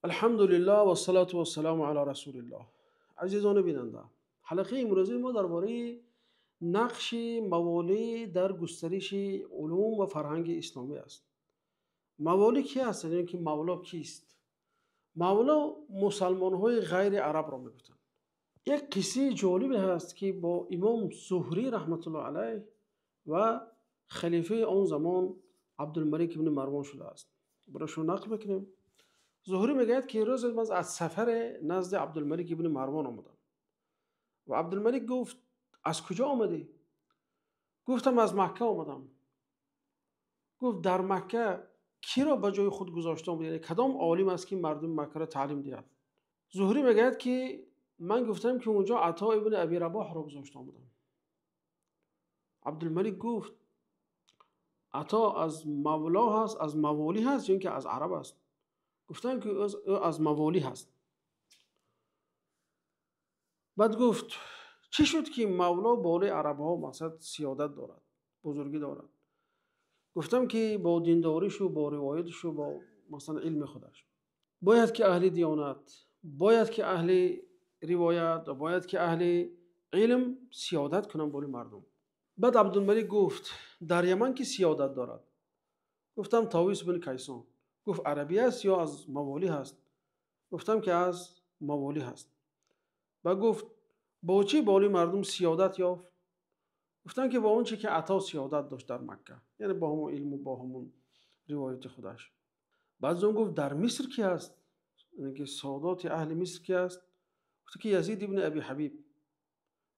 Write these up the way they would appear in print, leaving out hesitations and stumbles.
Алҳамдулиллаҳ вассалату вассаламу ала расулиллаҳ. Азизони бинанда, ҳалқаи имрӯзаи мо дар бораи нақши маволӣ дар густариши улум ва фарҳанги исломӣ аст. Маволӣ ки ҳастанд ё ки мавло кист? Мавло мусалмонҳои ғайри арабро мегуфтанд. Як қиссаи ҷолибе ҳаст, ки бо имом Зуҳрӣ раҳматуллоҳи алайҳ ва халифаи он замон Абдулмалик ибни Марвон шудааст. Барои шумо нақл мекунем. Зуҳрӣ мегӯяд, ки рӯзе ман аз сафаре назди Абдулмалик ибни Марвон омадам ва Абдулмалик гуфт: аз куҷо омадӣ? Гуфтам: аз Макка омадам. Гуфт: дар Макка киро ба ҷои худ гузошта омадӣ? Яъне кадом олим аст, ки мардуми Маккаро таълим диҳад? Зуҳрӣ мегӯяд, ки ман гуфтам, ки онҷо Ато ибни Аби Рабоҳро гузошта омадам. Абдулмалик гуфт: Ато аз мавло ҳаст, аз маволӣ ҳаст ё ин ки аз араб аст? Гуфтам, ки ӯ аз маволӣ ҳаст. Баъд гуфт: чӣ шуд, ки мавло болои арабҳо мақсад сиёдат дорад, бузургӣ дорад? Гуфтам, ки бо диндоришу бо ривоятишу бо масалан илми худаш. Бояд ки аҳли диёнат, бояд ки аҳли ривоят ва бояд ки аҳли илм сиёдат кунанд болои мардум. Баъд Абдулмалик гуфт: дар Яман ки сиёдат дорад? Гуфтам: Товус ибн Кайсон. Гуфт: арабӣ аст ё аз маволӣ ҳаст? Гуфтам, ки аз маволӣ ҳаст. Ва гуфт: бо чӣ болои мардум сиёдат ёфт? Гуфтам, ки бо он чӣ ки Ато сиёдат дошт дар Макка, яъне бо ҳамон илму бо ҳамон ривояти худаш. Баъд аз он гуфт: дар Миср ки ҳаст? Яъне ки содоти аҳли Миср ки ҳаст? Гуфт, ки Язид ибни Аби Ҳабиб.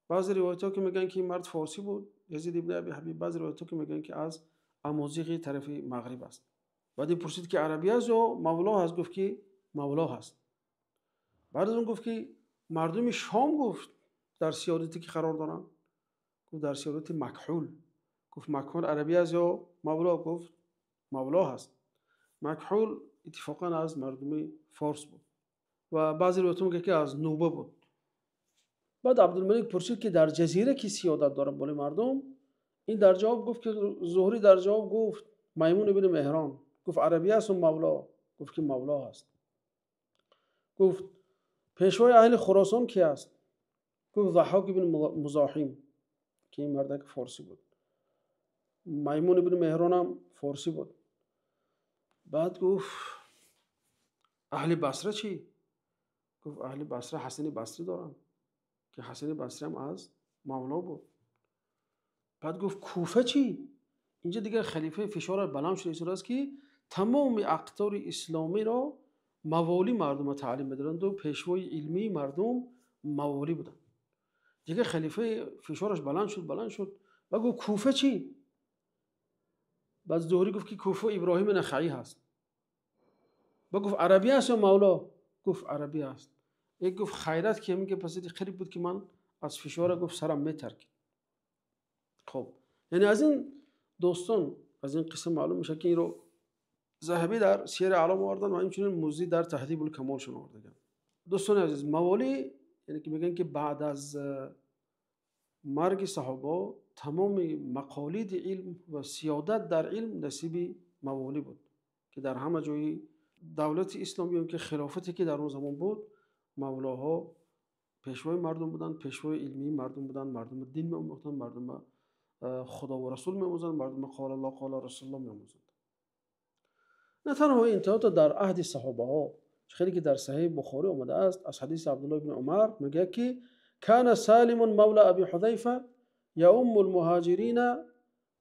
Баъзе ривоятҳо ки мегӯянд, ки ин мард форсӣ буд, Язид ибни Аби Ҳабиб, баъзе ривоятҳо ки мегӯянд, ки аз амозиғи тарафи мағриб аст. Баъд ин пурсид, ки арабӣ аст ё мавло ҳаст? Гуфт, ки мавло ҳаст. Баъд аз он гуфт, ки мардуми Шом гуфт дар сиёдате ки қарор доранд? Гуфт: дар сиёдати Макҳул. Гуфт: Макҳул арабӣ аст ё мавло? Гуфт: мавло ҳаст. Макҳул иттифоқан аз мардуми форс буд ва баъзе ривоятҳо мегӯянд, ки аз Нуба буд. Баъд Абдулмалик пурсид, ки дар ҷазира ки сиёдат дорад болои мардум? Ин дар ҷавоб гуфт, ки Зуҳрӣ дар ҷавоб гуфт: Маймун ибни Меҳрон. Гуфт: арабӣ аст ё мавло? Гуфт, ки мавло ҳаст. Гуфт: пешвои аҳли Хуросон ки аст? Гуфт: Заҳҳок ибни Музоҳим, ки ин мардак форсӣ буд. Маймун ибни Меҳрон ҳам форсӣ буд. Баъд гуфт: аҳли Басра чӣ? Гуфт: аҳли Басра Ҳасани Басрӣ доранд, ки Ҳасани Басрӣ ҳам аз мавло буд. Баъд гуфт: Куфа чӣ? Инҷо дигар халифаи фишораш баланд шуда истодааст, ки тамоми ақтори исломиро маволӣ мардумро таълим медоданд ва пешвои илмии мардум маволӣ буданд. Дигар халифаи фишораш баланд шуд, баланд шуд ва гуфт: Куфа чӣ? Баъд Зуҳрӣ гуфт, ки Куфа Иброҳими Нахаӣ ҳаст. Ба гуфт: арабӣ аст ё мавло? Гуфт: арабӣ аст. Як гуфт: хайрат, ки ҳамин ки пасиди қариб буд, ки ман аз фишора гуфт сарам метаркид. Хоб, яъне аз ин достон, аз ин қисса маълум мешавад, ки инро Заҳабӣ дар Сияри аълом оварданд ва инчунин Муззӣ дар Таҳдибул Камолшон овардаганд. Дӯстони азиз, маволӣ яъне ки мегӯянд, ки баъд аз марги саҳобо тамоми мақолиди илм ва сиёдат дар илм насиби маволӣ буд, ки дар ҳама ҷои давлати исломӣ ё ки хилофате ки дар он замон буд, мавлоҳо пешвои мардум буданд, пешвои илмии мардум буданд, мардумро дин меомӯхтанд, мардумро Худо ва Расул меомӯзанд, мардумро қола Аллоҳ, қола Расулуллоҳ меомӯзанд. На танҳо ин, то дар аҳди саҳобаҳо, хеле ки дар Саҳиҳи Бухорӣ омадааст аз ҳадиси Абдуллоҳ ибни Умар, мегӯяд, ки кана Салимун мавла Аби Ҳузайфа яумму лмуҳоҷирина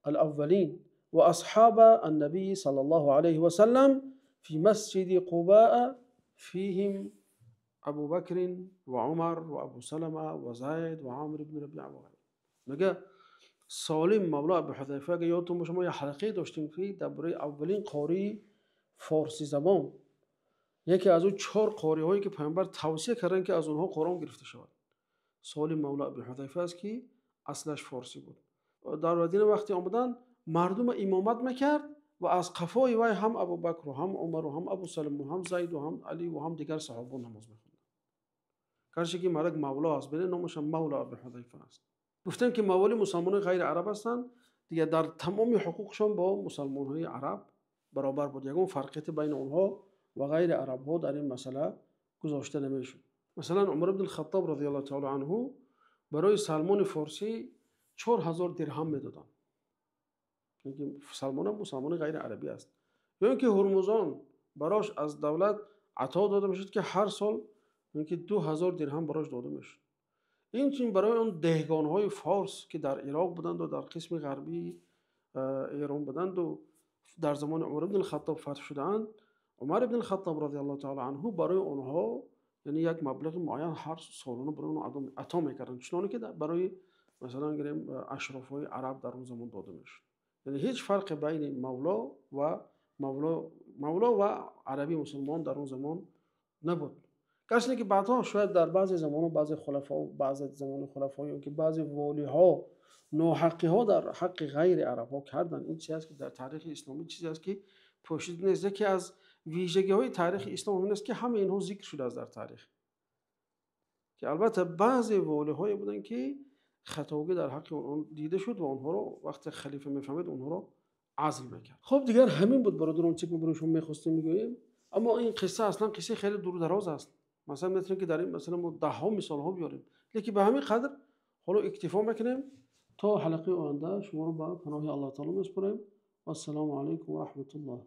алаввалин ва асҳоба аннабии саллаллоҳу алайҳи васаллам фи масҷиди Қубаа фиҳим Абу Бакрин ва Умар ва Абу Салама ва Зайд ва Амр ибни Рабиа ва ғайр. Мегӯяд Солим мавла Абу Ҳузайфа, агар ёдтон бошад, мо як ҳалқае доштем, ки дар бораи аввалин қории форсизабон, яке аз он 4 қориҳое ки Паёмбар тавсия карданд, ки аз онҳо Қуръон гирифта шавад, Солим мавла Абу Ҳузайфа аст, ки аслаш форсӣ буд. Дар Мадина вақте омаданд, мардумро имомат мекард ва аз қафои вай ҳам Абубакр ва ҳам Умар ва ҳам Абу Салама ва ҳам Зайд ва ҳам Алӣ ва ҳам дигар саҳобаҳо намоз мехонданд. Гарчи ки мардак мавло аст, бинед, номаш ҳам мавло Абу Ҳузайфа аст. Гуфтем, ки маволи мусалмонони ғайри араб ҳастанд, дигар дар тамоми ҳуқуқшон бо мусалмонҳои араб баробар буд, ягон фарқияте байни онҳо ва ғайри арабҳо дар ин масъала гузошта намешуд. Масалан, Умар ибн Хаттоб разияллоҳу таъоло анҳу барои Салмони Форсӣ 4000 дирҳам медоданд. Салмон ҳам мусалмони ғайриарабӣ аст. Ё ин ки Ҳурмузон барош аз давлат ато дода мешуд, ки ҳар сол ки 2000 дирҳам барош дода мешуд. Инчунин барои он деҳгонҳои форс, ки дар Ироқ буданд ва дар қисми ғарбии Эрон буданд ва дар замони Умар ибн Хаттоб фатҳ шудаанд, Умар ибн Хаттоб разияллоҳу таъоло анҳу барои онҳо, яъне, як маблағи муайян ҳар солона барои онҳо ато мекарданд, чуноне ки барои, масалан гирем, ашрофҳои араб дар он замон дода мешуд. Яъне ҳеҷ фарқе байни мавло ва араби мусулмон дар он замон набуд. Гарчанде ки баъдҳо шояд дар баъзе замонҳо баъзе хулафо, баъзе замони хулафо ё ки баъзе волиҳо ноҳаққиҳо дар ҳаққи ғайри арабҳо карданд. Ин чизе аст, ки дар таърихи исломӣ чизе аст, ки пӯшида нест. Яке аз вижагиҳои таърихи ислом ин аст, ки ҳамаи инҳо зикр шудааст дар таърих, ки албатта баъзе волиҳое буданд, ки хатогӣ дар ҳаққи он дида шуд ва онҳоро вақте халифа мефаҳмид, онҳоро азл мекард. Хуб, дигар ҳамин буд, бародарон, чӣ ки барои шумо мехостем бигӯем. Аммо ин қисса аслан қиссаи хеле дуру дароз аст. Масалан, метавонем, ки дар ин масъала мо даҳҳо мисолҳо биёрем, лекин ба ҳамин қадр ҳоло иктифо мекунем. То ҳалақаи оянда шуморо ба паноҳи Аллоҳ таоло месупорем. Вассалому алайкум ва раҳматуллоҳ.